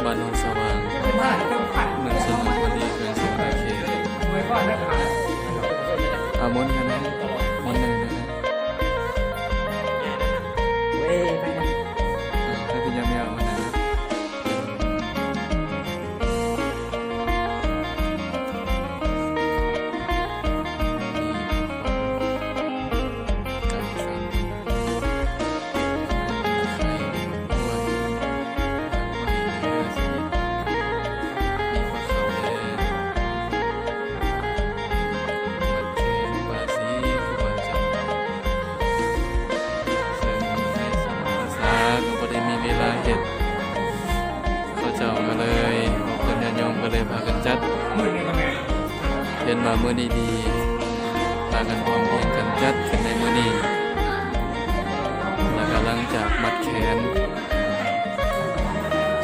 ບ້ານໂນນສະຫວ່າງ ເມືອງຊົນນະບູລີ ແຂວງສະຫວັນນະເຂດ. ອາ ມົນກັນນະ ມົນໜຶ່ງນະ. ເອີຍ ໄປນະ ເອີຍ ເປັນຫຍັງແນວມັນນະ. ເຊິ່ງໃນສະບັບພາສາກໍບໍ່ໄດ້ມີເວລາເຮັດ ເຂົາເຈົ້າກໍເລີຍ ພວກເພິ່ນຍາດໂຍມກໍເລີຍພາກັນຈັດ. ເຫັນວ່າມື້ນີ້ດີ ພາກັນພ້ອມພຽງກັນຈັດຂຶ້ນໃນມື້ນີ້ ແລ້ວກໍຫຼັງຈາກມັດແຂນ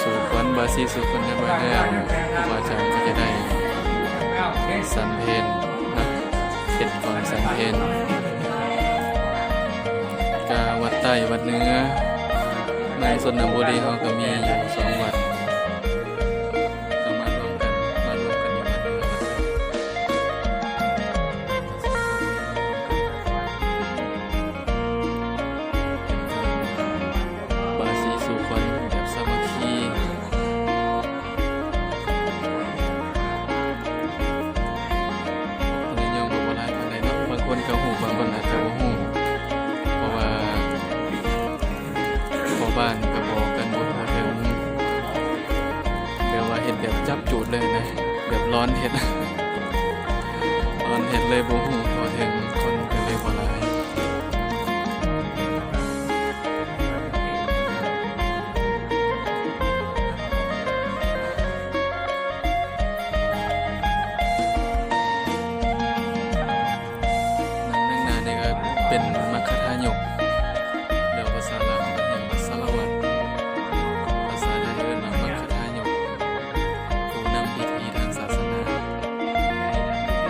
ສູ່ຂວັນບາສີສູ່ຂວັນກັນມາແລ້ວ ຄູບາອາຈານກໍຈະໄດ້ສັນເພນນະ ເຮັດກ່ອນສັນເພນ. ກະວັດໃຕ້ວັດເໜືອ ເມືອງຊົນນະບູລີເຮົາກໍມີຢູ່ສອງວັດ ກໍມາລວມກັນ ມາລວມກັນຢູ່ວັດເໜືອວັດໃຕ້. ບາສີສູ່ຂວັນແບບສາມັກຄີ ຍາດໂຍມກໍບໍ່ຫຼາຍປານໃດເນາະ ບາງຄົນກໍຮູ້ ບາງຄົນອາດຈະບໍ່ຮູ້ ເພາະວ່າພໍ່ບ້ານກໍບອກກັນບໍ່ທົ່ວເຖິງ ແບບວ່າເຮັດແບບຈັບຈູດເລີຍນະ ແບບລອນເຮັດ ລອນເຮັດເລີຍບໍ່ຮູ້ທົ່ວເຖິງ ຄົນກໍເລີຍບໍ່ຫຼາຍ. ນາງນາງນີ້ກໍເປັນມັກຄະທາຍົກ ແລ້ວພາສາລາວເອີ້ນວ່າສາລະວັດ ພາສາໄທເອີ້ນວ່າມັກຄະທາຍົກ ຜູ້ນຳພິທີທາງສາສະໜາ. ເ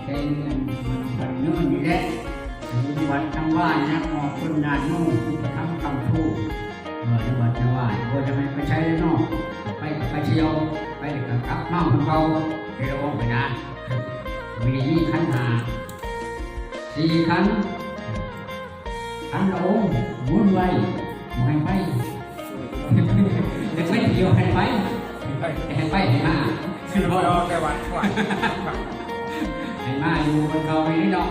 ເປັນອັນມັນພັນຍືນນີ້ແຫຼະ ຢູ່ວັດທາງບ້ານນະ ອອກເພິ່ນນາດໂມ ທຳຄຳທູ ເອີ ຢູ່ວັດທາງບ້ານ ບໍ່ຢາກໃຫ້ໄປໃສເລີຍເນາະ ໄປກໍໄປທ່ຽວ ໄປແລ້ວກໍກັບມາຄືເກົ່າ ແຕ່ລະອົງນະ ມີ ມີຂັນຫ້າ ສີ່ຂັນ ຄັນລະອົງ ໝູນໄວ້ ບໍ່ໃຫ້ໄປ ຢາກໄປທ່ຽວໃຫ້ໄປ ໃຫ້ໄປໃຫ້ມາ ຄືບໍ່ອອກແຕ່ວັດ ໃຫ້ມາຢູ່ບ່ອນເກົ່ານີ້ເນາະ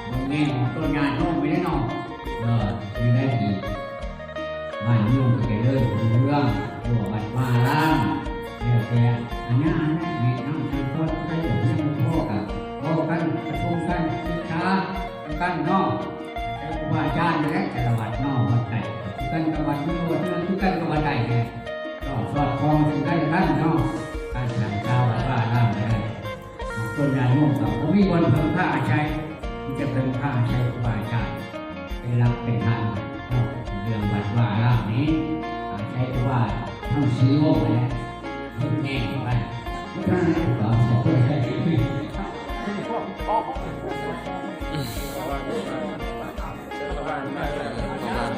ເບິ່ງແຍງອອກຕົ້ນຍາດໂຍມໄປເດ້ເນາະ ເອີ ຢູ່ໃນທີ່ ບ້ານເມືອງກໍຈະເລີນຮຸ່ງເຮືອງ ທົ່ວວັດວາອາລາມ ແລ້ວແຕ່ອາຍານະ ແມ່ນຳທາງຄອນໄດ້ເຮັດໃຫ້ພໍ່ກັບເວົ້າກັນ ປະຊຸມກັນ ສຶກສານຳກັນເນາະ ແຕ່ຄູບາອາຈານນີ້ແຫຼະ ແຕ່ລະວັດເນາະ ວັດໃດຄືກັນກັບວັດເມືອງ ວັດເມືອງຄືກັນກັບວັດໃດແຫຼະ ກໍສອດຄ່ອງເຊິ່ງກັນແລະກັນເນາະ ການສ້າງສາວັດວາອາລາມກໍໄດ້ ຄົນຍາດໂຍມກໍບໍ່ມີບ່ອນເພິ່ງພາອາໄສ ມີແຕ່ເພິ່ງພາອາໄສຄູບາອາຈານ ເປັນຫຼັກເປັນຖານເນາະ ເລື່ອງວັດວາອາລາມນີ້ ອາໄສຄູບາທັງສີ່ອົງແຫຼະ ເພິ່ງແຍງໄປ ເພິ່ງແຍງໄປ ເພິ່ງແຍງໄປ ພໍ່ບ້ານມາແລ້ວ ພໍ່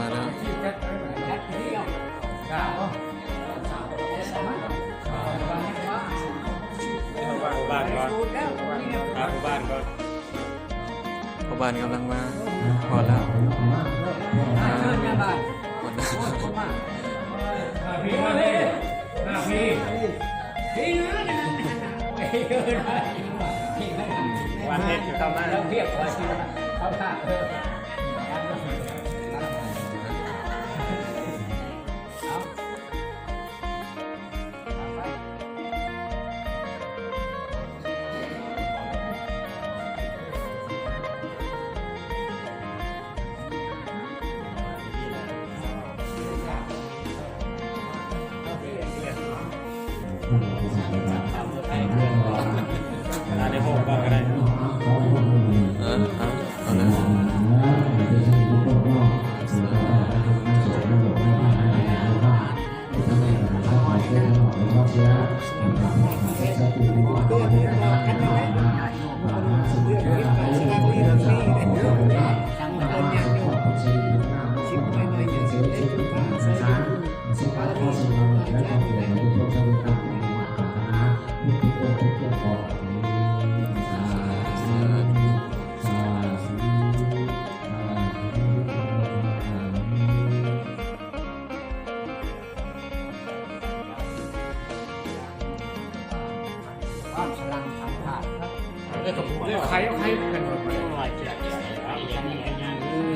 ບ້ານກ່ອນ ຫາພໍ່ບ້ານກ່ອນ ພໍ່ບ້ານກຳລັງມາ ຮອດແລ້ວ ຮອດແລ້ວ ວັນເຮັດຢູ່ເຂົ້າມາ ອັນນີ້ໂຮມກ່ອນກໍໄດ້ ເອີ ເອົາ ເອົາເລີ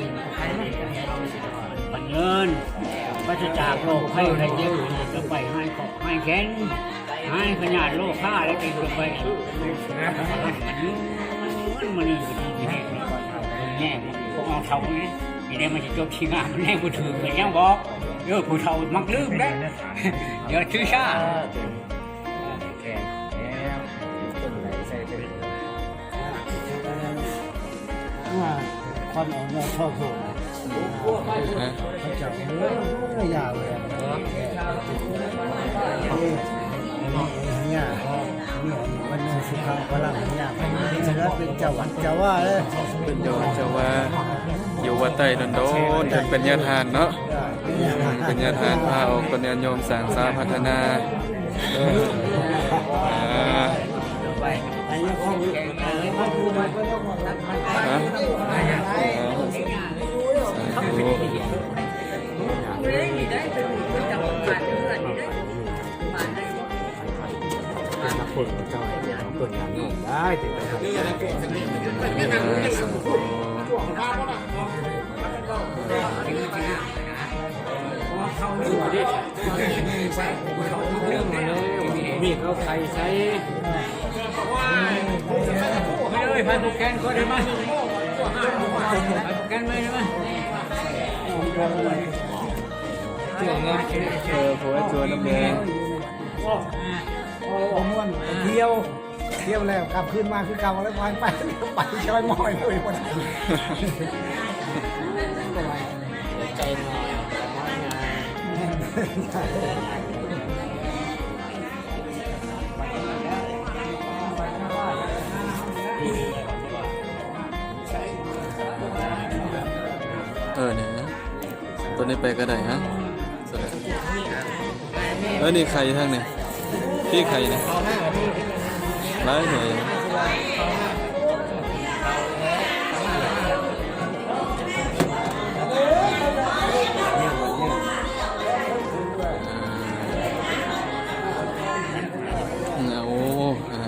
ຍ ບັນເນີນ ປາສະຈາກໂລກໄພໄຂ້ເຈັບ ຈະໄປຫາຍເຄາະຫາຍແຄ້ນ ຫາຍພະຍາດໂລຄາ ແລະ ເຕັມໄປ ມັນນີ້ ແຍງ ພວກເຮົາເຖົ້ານີ້ ນີ້ແຫຼະ ມັນຊິຈົບທີ່ງາມ ມັນແຍງບໍ່ຖືກ ແມ່ນຫຍັງບໍ? ເອີ ຜູ້ເຖົ້າມັກລືມເດ້ ຢ່າຖືຊາ. ຄວັນອອກນອກທ້ອງໂພດ ພະເຈົ້າເອີຍ ຢ່າເລີຍ ເອີ ອັນນີ້ ອັນນີ້ ອັນນີ້ ວັນໜຶ່ງສຸຂັງພະລັງ ອັນນີ້ ເປັນເຈົ້າວັດເຈົ້າວາເລີຍ ເປັນເຈົ້າວັດເຈົ້າວາ ຢູ່ວັດໃຕ້ດົນໆ ຈົນເປັນຍາທ່ານເນາະ ເປັນຍາທ່ານ ພາອອກຕົນຍາດໂຍມສ້າງສາພັດທະນາ ເອີ ອ່າ ສາທຸ. ເພິ່ນງານໂຍມໄດ້ເປັນໄປທາງການ ມີເຂົ້າໄຂ່ໃສ່ ເອີຍ ພາຜູ້ແກນກ່ອນເດີມາ ພາຜູ້ແກນມາເດີມາ ເອີ ຜົວຈວນນຳແດ່ ເອົາ ເອົາ ເອົາມ່ວນໄປທ່ຽວ ທ່ຽວແລ້ວກັບຄືນມາຄືເກົ່າແລ້ວ ໄປ ໄປ ໄປຊ່ອຍໝໍຍໂດຍບໍ່ໄດ້ ໃຈໜ້ອຍ ໝໍຍງ່າຍ ແມ່ນ ເອີ ນີ້ນະ ຕົວນີ້ໄປກໍໄດ້ຮະ ເອີ ນີ້ໄຂ່ທາງນີ້ ພີ້ໄຂ່ນະ ຫຼາຍໜ່ວຍ ອືມ ໂອ້ ອ່າ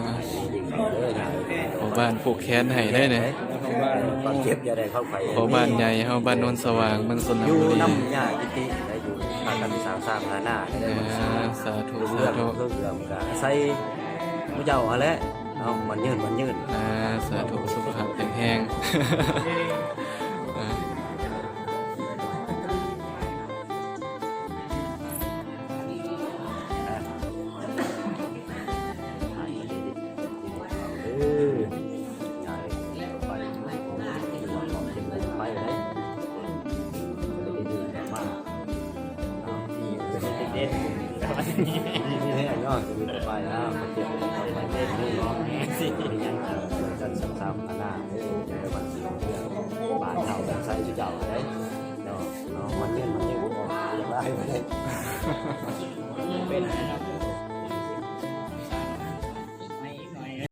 ພໍ່ບ້ານຜູກແຂນໃຫ້ໄດ້ນີ້ ຄວາມເຈັບຢ່າໄດ້ເຂົ້າໄປ ພໍ່ບ້ານໃຫຍ່ເຮົາ ບ້ານໂນນສະຫວ່າງ ເມືອງຊົນນະບູລີ ຢູ່ນຳຍາກິຕິ ໄດ້ຢູ່ພາກັນສ້າງສາມານາ ໄດ້ ອ່າ ສາທຸ ລຸ້ງເຮືອງ ສາທຸ ເຮືອງກະອາໄສໝູ່ເຈົ້າຫັ້ນແຫຼະເນາະ ໝັ້ນຍືນ ໝັ້ນຍືນ ອ່າ ສາທຸ ສຸຂະພາບແຂງແຮງ ອ່າ. ບ້ານເຮົາກັນໃສ່ເຈົ້າເດ້ ເນາະ ມັນເງິນ ມັນເງິນ ບໍ່ອອກຫຼາຍປານໃດ ເປັນ